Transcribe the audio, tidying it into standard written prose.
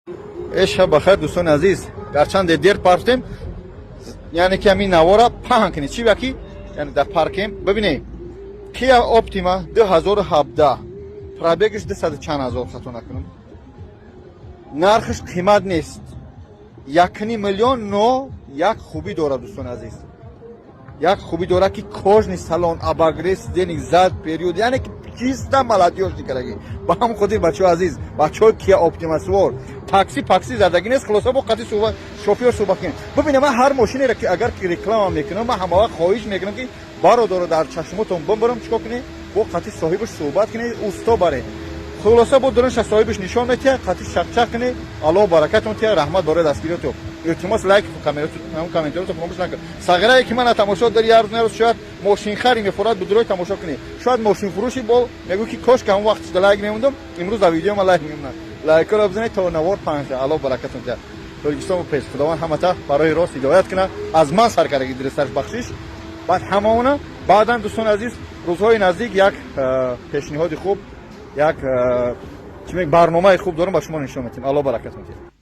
Э, шаб бахайр, дӯстони азиз. Гарчанде дер партем, яъне ки ҳамин навора паҳн кунед. Чӣ баки, яъне дар паркем. Бибинед, Kia Optima 2017, пробегаш 200 чанд ҳазор, хато накунам. Нархаш қимат нест, 1,5 миллион. Но як хубӣ дорад, дӯстони азиз, як хубӣ дорад, ки кожаный салон, обогрев сидений зад, вперёд, яъне ки чиста молодёжный кардаги. Ба ҳам хотир, бачаҳои азиз, бачаҳои Kia Optima сувор, такси пакси задагӣ нест. Хулоса, бо қати шофёр суҳбат кунем. Бибинед, ман ҳар мошинеро ки агар ки реклама мекунам, ман ҳамавақт хоҳиш мекунам, ки бародаро, дар чашмотон бимбарам, чикор кунед, бо қати соҳибаш суҳбат кунед, усто баред. Хулоса, бо дурунаша соҳибаш нишон метиҳад, қати чақчақ кунед. Аллоҳ баракатон тиҳад. Раҳмат барои дастгириётон. Илтимос, лайк, комментарото фаромӯш накун. Сағирае ки мана тамошо дори, як рӯз на рӯз шояд мошинхари мехӯрад, будурой тамошо кунед. Шояд мошинфурӯши бо мегӯ, ки кош ки ҳамон вақт лайк мемондам, имрӯз дар видео ман лайк мемонам. Лайкаро бизанед, то навор паҳн шавад. Аллоҳ баракатон диҳад. Тоҷикистон пеш. Худованд ҳамата барои рост ҳидоят кунад. Аз ман сар кардаги дирестарш бахшиш, баъд ҳамаона. Баъдан, дӯстони азиз, рӯзҳои наздик як пешниҳоди хуб, як барномаи хуб дорам, ба шумо нишон медиҳем. Аллоҳ баракатон диҳад.